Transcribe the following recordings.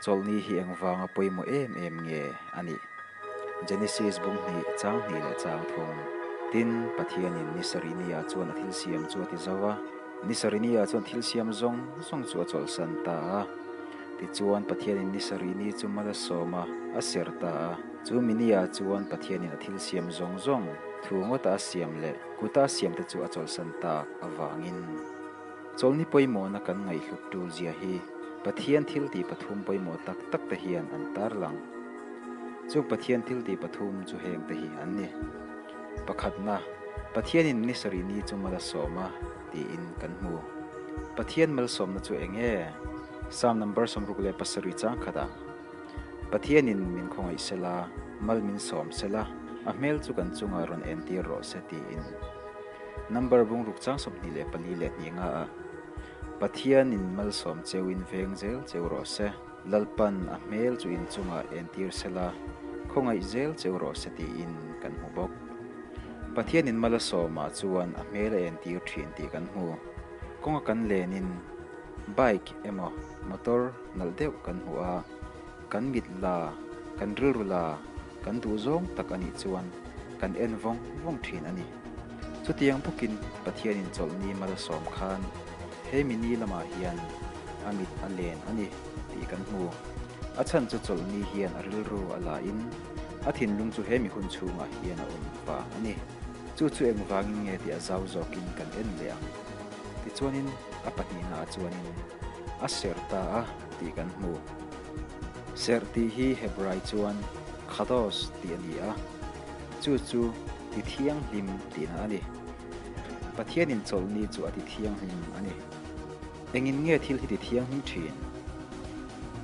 Chawlhni hi engvanga pawimawh em em nge a nih? Genesis bung hnih, chang hnih leh chang thum. Tin, Pathianin ni sarih niah chuan a thil siam chu a ti zo a. Ni sarih niah chuan thil siam zawng zawng chu a chawlhsan ta a. Tichuan, Pathianin ni sarih ni chu mal a sawm a, a ser ta a. Chu mi niah chuan Pathianin a thil siam zawng zawng, thu ngawta a siam leh kuta a siamte chu a chawlhsan tak avangin. Chawlhni pawimawhna kan ngaihhlut tul zia hi Pathian thiltih pathum pawimawh tak tak te hian an tarlang. Chung Pathian thiltih pathum chu heng te hi an ni. Pakhatna, Pathianin ni sarih ni chu mal a sawm a tiin kan hmu. Pathian malsawmna chu eng nge? Psalm number 67 chang khatah, Pathianin min khawngaih sela, mal min sawm sela, a hmel chu kan chungah rawn entir rawh se tiin. Number bungruk chang 24 leh hnih nga a, Pathianin malsawm cheuin veng zel cheu rawh se, Lalpan a hmel chu inchungah entir sela, khawngaih zel cheu rawh se tiin kan hmu bawk. Pathianin mal a sawmah chuan a hmel a entir thin tih kan hmu. Kawnga kan lenin bike emaw motor nalh deuh kan hmu a, kan mit la, kan rilru la, kan duh zawng tak a nih chuan kan en vawng vawng thin a ni. Chutiang bawkin Pathianin chawlhni mal a sawm khan he mi ni lamah hian a mit a len a ni tih kan hmu. A chhan chu chawlhni hian a rilru a la in a thinlung chu he mi hun chhungah hian a awm vang a ni. Chu chu engvangin nge tih a zau zawkin kan en leh ang. Tichuanin a pahnihnaah chuanin a serh ta a tih kan hmu. Serh tih hi Hebrai chuan kadosh tih a ni a, chu chu ti thianghlim tihna a ni. Pathianin chawlhni chu a ti thianghlim a ni. Engin nge thil hi ti thianghlim thin?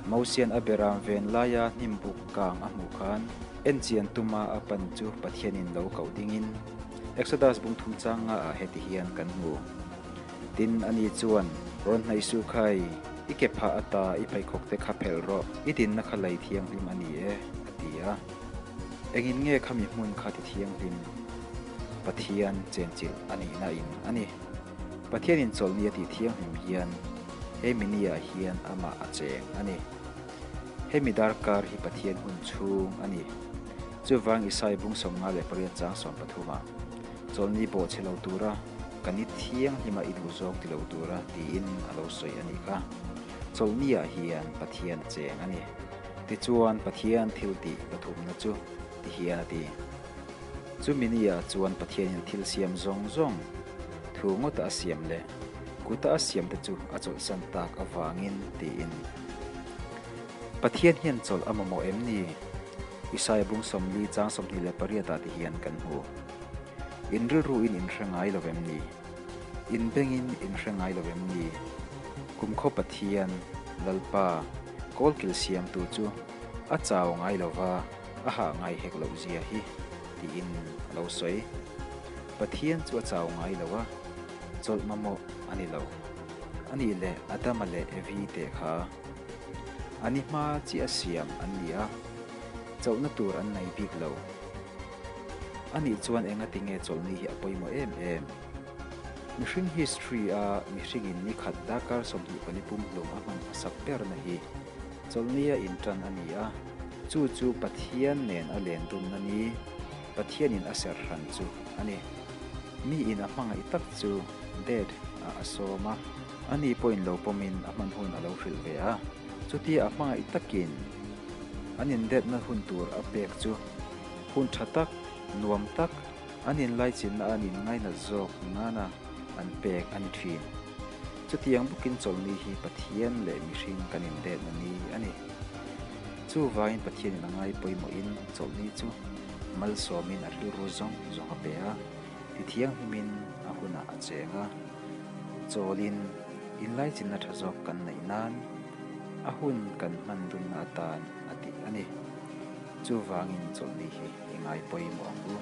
Mosian a beram ven laia hnim buk kang a hmuh khan enchian tuma a pan chu Pathianin lo koh dingin Exodus bung thum chang nga ah heti hian kan hmu. Tin, ani chuan, Rawn hnaih suh khai, i ke phah ata i pheikhawk te kha phelh rawh, i dinna kha lei thianghlim a ni e, a ti a. Engin nge khami hmun kha ti thianghlim? Pathian chenchilh a nihna in a ni. Pathianin chawlhni a tih thianghlim hian he mini-ah hian amah a cheng a ni. Hemi darkar hi Pathian hun chhung a ni. Chuvang Isai bung 58 chang 13 ah, Chawlhni pawh chhe lo tura ka ni thianghlima i duh zawk ti lo tura tiin a lo sawi a nih kha. Chawlhni-ah hian Pathian a cheng a ni. Tichuan Pathian thil tih pathumna chu ti hian a ti. Chumi ni-ah chuan Pathianin thil siam zawng zawng, thu ngawta a siam leh kuta a siamte chu a chawlhsan tak avangin tiin. Pathian hian chawlh a mamawh em ni? Isaia bung 40 chang 28 ah ti hian kan hmu. In rilruin in hre ngai lo em ni? In bengin in hre ngai lo em ni? Kumkhaw Pathian, Lalpa, kawlkil siamtu chu a chau ngai lo va, a hah ngai hek loh zia hi, tiin a lo sawi. Pathian chu a chau ngai lo a, chawlh mamawh a ni lo. A nih leh Adama leh Evi te kha a ni hma chiah siam an ni a, chauhna tur an nei bik lo. A nih chuan engati nge chawlhni hi a pawimawh em em? Mihring history a mihringin ni khat darkar 24 pumhlum a hman hmasak berna hi chawlhnia intan a ni a, chu chu Pathian nen a len dunna ni, Pathianin a serh hran chu a ni. Mi in a hmangaih tak chu date ah a sawm a, ani pawhin lo pawmin a hman hun a lo hrilh ve a, chutia a hmangaih takin an in date na hun tur a pek chu hun tha tak, nuam tak, an inlaichinna an inngainat zawk nana an pek a ni thin. Chutiang bawkin chawlhni hi Pathian leh mihring kan in date na ni a ni. Chuvangin Pathianin a ngai pawimawhin chawlhni chu malsawmin a rilru zawng zawng a pe a, tithianghlimin a hunah a cheng a. Chawlin inlaichinna tha zawk kan neih nan a hun kan hman dunna atan a tih a ni. Chuvangin chawlhni hi i ngai pawimawh ang u.